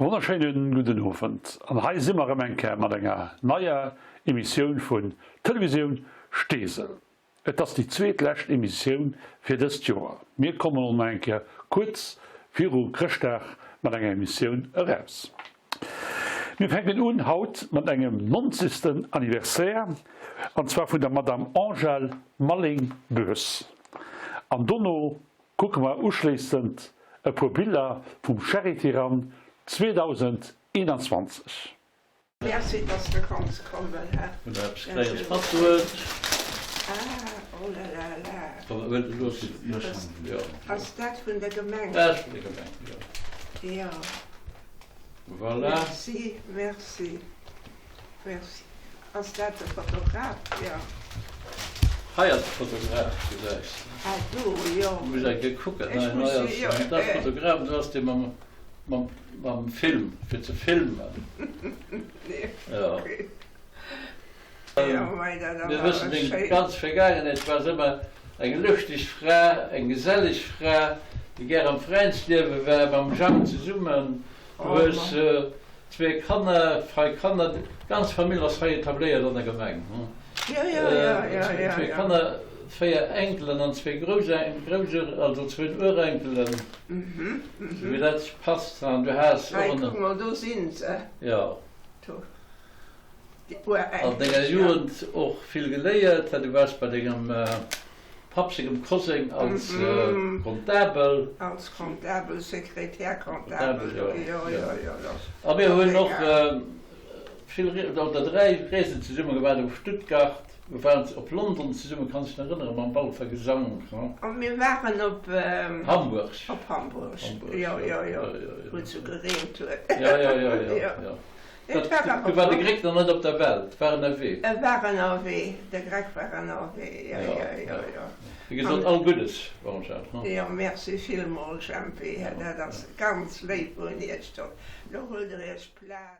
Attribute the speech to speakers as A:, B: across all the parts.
A: Wonnerschéinen gudden Owend an hei si mer erëm eng Kéier mat enger neier Emissioun vun Televisioun Steesel. Et ass déi zweetlescht Emissioun fir dëst Joer. Mir kommen och nach eng Kéier kuerz viru Chrëschtdag mat enger Emissioun eraus. Mir fänken un haut mat engem nonzegsten Anniversaire an zwar vun der Madame Angèle Malling-Boes an dono kucke mer uschléissend e puer Biller vum Charity Run 2021.
B: Merci dass de konns kommen he.
C: Hunn der eppes Klénges matbruet.
B: Ah, oh la la la. Ass dat vun der Gemeng?
C: Dat ass vun der Gemeng, jo.
B: Jo.
C: Voilà.
B: Merci, merci, merci. Ass dat de Fotograf? Jo.
C: Hei ass de Fotograf, gesäis de.
B: Ah do, jo.
C: Muss eng Kéier kucken. Hei ass de Fotograf an do ass dee mam, mam, mam Film, fir ze filmen. Jo. Mir wëssen deng ganz Vergaangenheet, du waars ëmmer eng lëschteg Fra, eng geselleg Fra, déi gär am Veräinsliewe war, mam Jang zesummen. Du hues zwee Kanner, frei Kanner, d'ganz Famill ass hei etabléiert an der Gemeng. Zwee Kanner, 4 Enkelen an zwee Grouss, also zwee Urenkelen, esou wéi dat passt. An du has och en.
B: Hei, kuck mol, do sinn se.
C: Jo. An denger Jugend och vill geléiert. Du waars bei dengem Papp sengem Koseng als Comptabel.
B: Als Comptabel, Secrétaire comptable, jo, jo, jo.
C: A mir hunn och vill, oder 3 Reesen zesumme gemaach, op Stuttgart, mir waren op London zesumme, kanns dech nach erënneren, mam Walfer Gesank?
B: A mir waren op
C: Hamburg.
B: Op Hamburg, jo, jo, jo, wou et sou gereent huet.
C: Jo, jo, jo, jo. Du war de Greg nach net op der Welt, war ënnerwee.
B: E war ënnerwee, de Greg war ënnerwee, jo, jo, jo, jo.
C: Wéi gesot, all Guddes, Angèle.
B: Jo, merci villmools, Jempy, dat ass ganz léif vun Iech. Lo huelt Der Iech Plaz.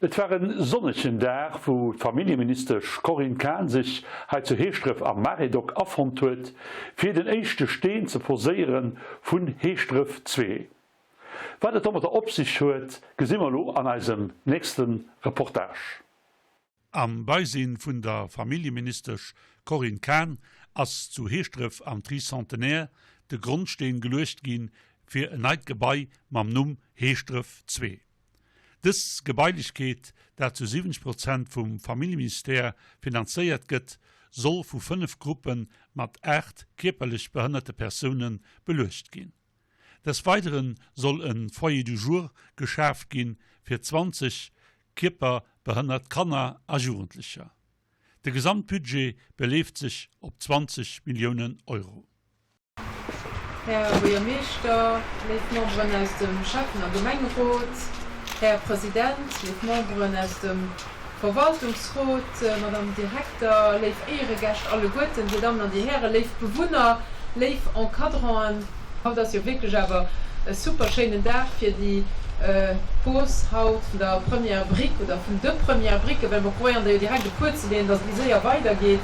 A: Et war en sonnegen Dag, wou d'Familljeministesch Corinne Cahen sech hei zu Heeschdref am Maredoc afonnt huet, fir den éischte Steen ze poséiere vun Heeschdref 2. Wat et domatter op sech huet, gesi mer elo an eisem nächste Reportage. Am Beisinn vun der Familljeministesch Corinne Cahen ass zu Heeschdref am Tricentenaire de Grondsteen geluecht gi fir en neit Gebai mam Numm Heeschdref 2. Dës Gebailechkeet, dat zu 70 Prozent vum Familljeministère finanzéiert gëtt, soll vu 5 Gruppe mat 8 kierperlech behënnerte Persoune beluecht ginn. Des Weidere soll e Foyer du jour geschaaft gi fir 20 kierperbehënnert Kanner a Jugendlecher. De Gesamtbudget beleeft sech op 20 Milliounen Euro.
D: Här Buergermeeschter, léif Memberen aus dem Schäffen a Gemengerot, Här President, léif Memberen aus dem Verwaltungsrot, Madame Direkter, léif Éieregäscht alleguerten, Dir Dammen an Dir Hären, léif Bewunner, léif Encadranten. Haut ass jo wierklech awer e super schéinen Dag fir déi Pose haut vun der Première Brique oder vun de Première Briquen, well mer probéieren der jo direkt e puer ze leeën, dass et méi séier weidergeet.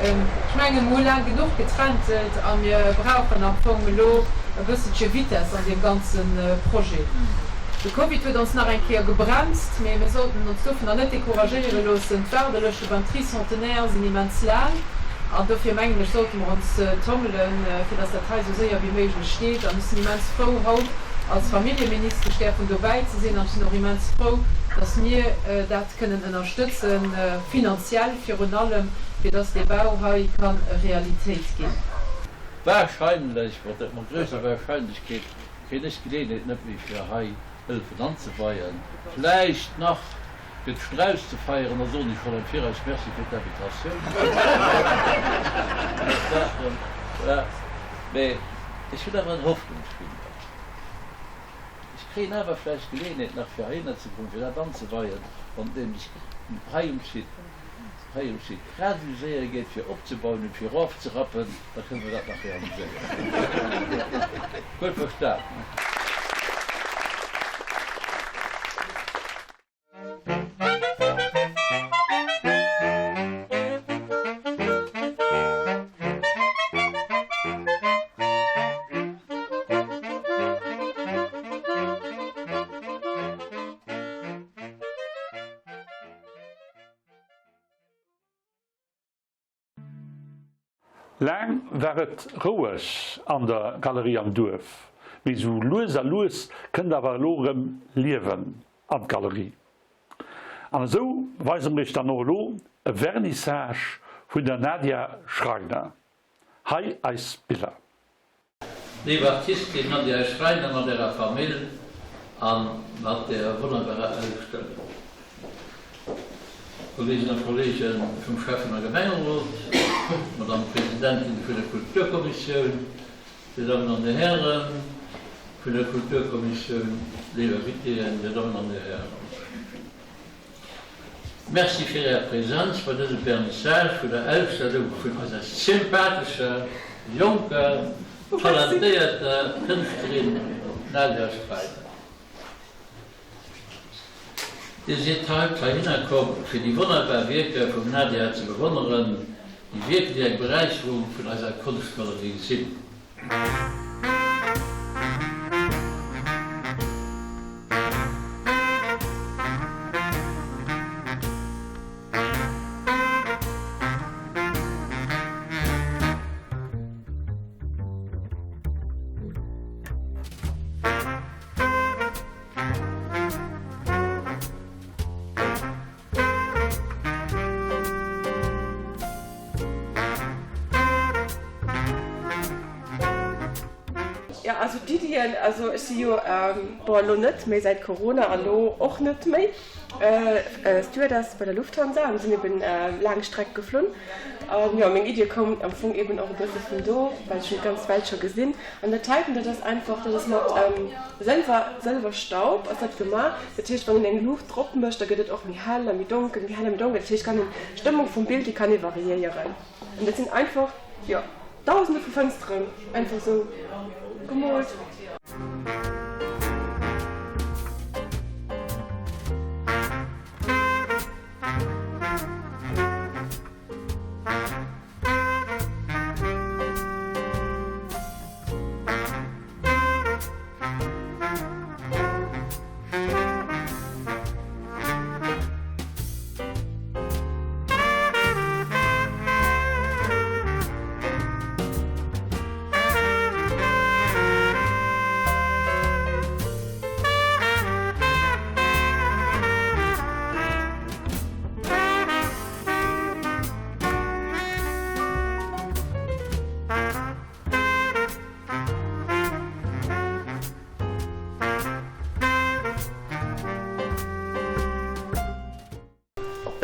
D: Ech mengen, mer hu laang genuch getrentelt a mir brauchen am Fong elo e bësselche Vitesse an deem ganze Projet. De Covid huet ons nach eng Kéier gebremst, mee mir sollten ons dovunner net decouragéiere loossen. D'Waardelëschte beim Tricentenaire sinn immens laang an dofir mengen ech, sollte mer ons tommelen, fir dass dat hei esou séier wéi méiglech steet. An ech sinn immens frou, haut als Familljeministesch däerfen dobäi ze sinn an ech sinn och immens frou, dass mir dat kënnen ënnerstëtzen, finanziell virun allem, fir dass dee Bau hei ka Realitéit ginn.
C: Wahrscheinlech, mat grousser Wahrscheinlechkeet, kréien ech d'Geleeënheet net méi fir hei Hëllefen anzeweien, vläicht nach fir d'Strauss ze feieren, da soen ech schonn am Viraus Merci fir d'Invitatioun. Mee ech hunn awer en Hoffnungsschimmer, ech kréien awer vläicht d'Geleeënheet nach fir heihinner ze kommen, fir dat anzeweien, wann et nämlech hei um Site, hei um Site grad esou séier geet fir opzebauen wéi fir erofzerappen, da kënne mer dat nach realiséieren. Gutt verstanen?
A: Laang war et roueg an der Galerie am Duerf, mee sou lues a lues kënnt awer elo erëm Liewen an d'Galerie. An esou weise mer iech dann och elo e Vernissage vun der Nadia Schreiner. Hei eis Biller.
C: Léif Artistin Nadia Schreiner mat ärer Famill a mat der wonnerbarer Ausstellung. Kolleegen a Kollegen vum Schäffen a Gemengerot, Madame Presidentin vun der Kulturkommissioun, Dir Dammen an Dir Hären vun der Kulturkommissioun, léif Invitéen, Dir Dammen an Dir Hären. Merci fir Är Präsenz bei dësem Vernissage vun der Ausstellung vun eiser sympathescher, jonker, talentéierter Kënschtlerin Nadia Schreiner. Dir sidd haut heihinner komm, fir déi wonnerbar Wierker vum Nadia ze bewonneren, déi Wierker, déi eng Beräicherung vun eiser Konschtgalerie sinn.
E: Jo also d'Iddien, also ech si jo, bon elo net méi säit Corona an elo och net méi, Stewardess bei der Lufthansa an sinn eben laang Streck geflunn. An jo meng Iddie koumen am Fong eben och e bësse vun do, well ech hunn d'ganz Welt scho gesinn. An dat heiten dat ass einfach, dat ass mat Sëlwer, Sëlwerstaub ass dat gemaach. Dat heescht wann een eng Luucht drop mécht, da gëtt et och méi hell a méi donkel, méi hell a méi donkel. Dat heescht kann een d'Stëmmung vum Bild déi kann ee variéieren. An dat sinn einfach, jo, dausende vu Fënsteren einfach sou gemoolt.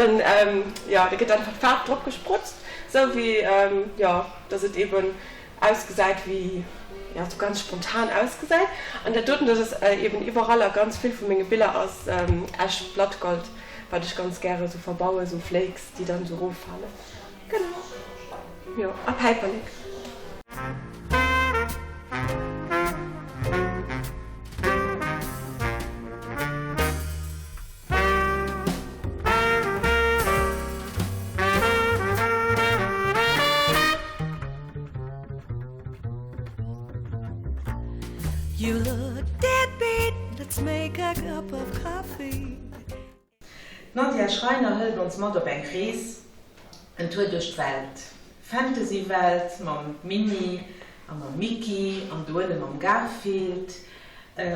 E: Dann, jo, da gëtt einfach d'Faarf drop gesprutzt, sou wéi, jo, dass et eben ausgesäit wéi, jo, sou ganz spontan ausgesäit. An dat doten, dat ass eben iwwerall a ganz vill vu menge Biller ass echt Blattgold, wat ech ganz gäre sou verbauen, sou Flakes, déi dann sou eroffalen. Genau, jo, a Päiperlek.
F: You look dead beat, let's make a cup of coffee.
G: D'Nadia Schreiner hëlt ons mat op eng Rees, en Tour duerch d'Welt. Fantasy-Welt mam Minnie a mam Mickey an doënne mam Garfield.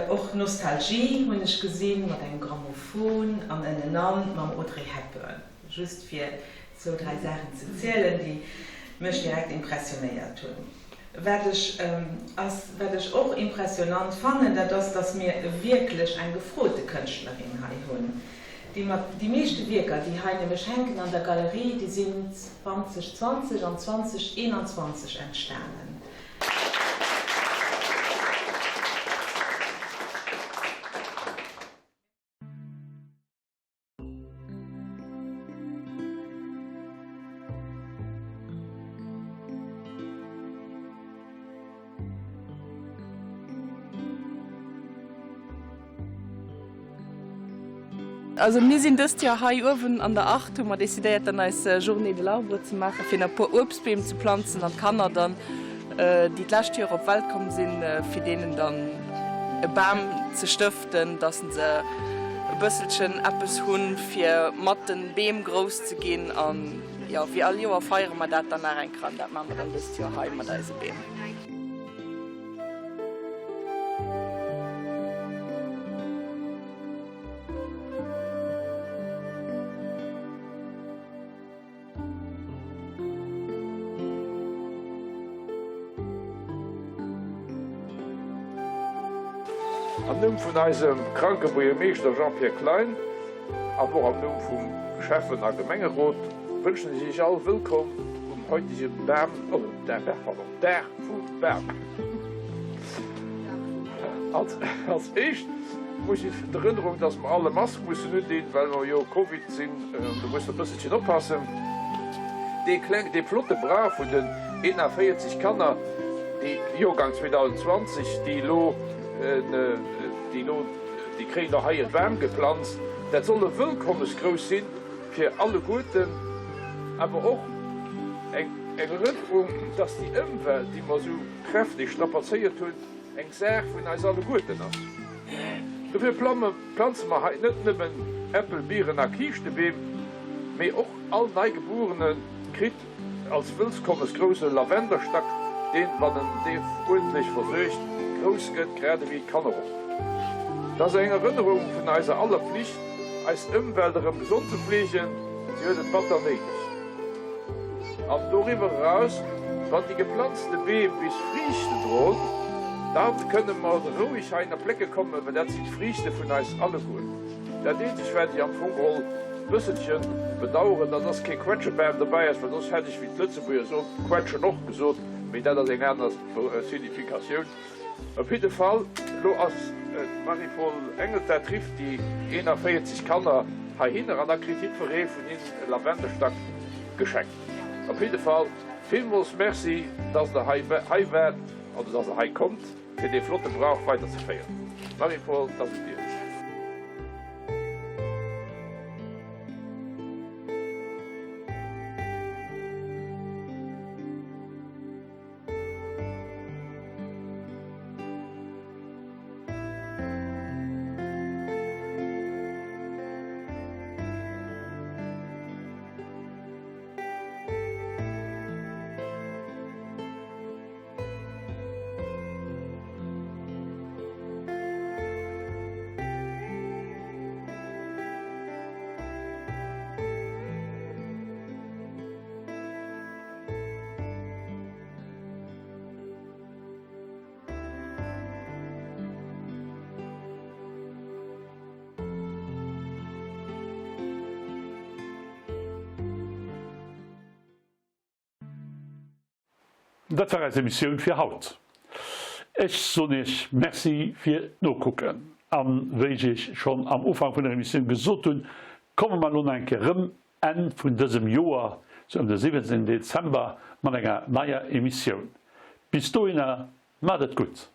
G: Och Nostalgie hunn ech gesinn mat engem Grammophon an ënnenan mam Audrey Hepburn. Just fir zwou, dräi Saachen ze zielen, déi mech direkt impressionéiert hunn. Wat ech ass, wat ech och impressionant fannen, dat ass, dass mir wierklech eng gefrote Kënschtlerin hei hunn, déi mat, déi meeschte Wierker, déi hei nämlech hänken an der Galerie, déi sinn 2020 an 2021 entstanen.
H: Also mir sinn dëst Joer hei uewen an der Acht, hu mer decidéiert dann eis Journée de l'arbre ze maachen, fir nach e puer Uebstbeem ze planzen an d'Kanner dann, déi d'lescht Joer op d'Welt komm sinn, fir deenen dann e Bam ze stëften. Dass se e bësselchen eppes hunn, fir mat de Beem grouss ze ginn. An jo, wéi all Joer feiere mer dat dann nach eng Kéier an dat maache mer dann dëst Joer hei mat eise Beem.
I: Am Numm vun eisem kranke Buergermeeschter Jean-Pierre Klein an och am Numm vum Schäffen a Gemengerot wënschen ech Iech all wëllkomm um heutege Bam, oh, pardon, Dag vum Bam. Als éischt muss ech d'Erënnerung, dass mer all e Mask mussen undinn, well mer jo Covid sinn, do muss mer e bësselchen oppassen. Dee kleng, dee flotte Brauch vun den 41 Kanner, déi Joergang 2020, déi elo, déi elo, déi kréien och hei e Bam geplanzt, dat soll e Wëllkommesgrouss sinn fir alleguerten, awer och eng Erënnerung, dass déi Ëmwelt, déi mer esou kräfteg strapazéiert hunn, eng Saach vun eis alleguerten ass. Dofir planze mer hei net nëmmen Äppel-, Bieren a Kiischtebeem, mee och all Neigebuerene kritt als Wëllkommes grousse Lavenderstack, deen, wann en dee uerdentlech versuergt, grouss gëtt, grad ewéi d'Kanner och. Et ass eng Erënnerung vun eiser aller Flicht, eis Ëmwelt erëm gesond ze fleegen, si huet et batter néideg. An doriwwer eraus, wann déi geplanzte Beem bis Friichten droen, da kënne mer roueg heihinner plécke kommen, well dat sinn d'Friichte vun eis alleguer. Dat eenzegt, wat ech am Fong geholl e bësselche bedaueren, dat ass, kee Quetschebam dobäi ass, well soss hätt ech, wéi d'Lëtzebuerger soen, Quetschen och gesot, mee dat ass eng aner Significatioun. Op jidde Fall, elo ass d'Marie-Paule Engelter trifft déi 41 Kanner heihinner an da kritt jiddweree vun hinnen e Lavendelstack geschenkt. Op jidde Fall, villmools Merci, dass der hei waart oder dass der hei kommt, fir dee flotte Brauch weiderzeféieren. Marie-Paule, et ass un dir.
A: Dat war eis Emissioun fir haut. Ech soen Iech Merci fir d'Nokucken. An wéi ech Iech schonn am Ufank vun der Emissioun gesot hunn, komme mer elo nach eng Kéier erëm Enn vun dësem Joer, sou ëm de 17 Dezember, mat enger neier Emissioun. Bis dohinner, maacht et gutt!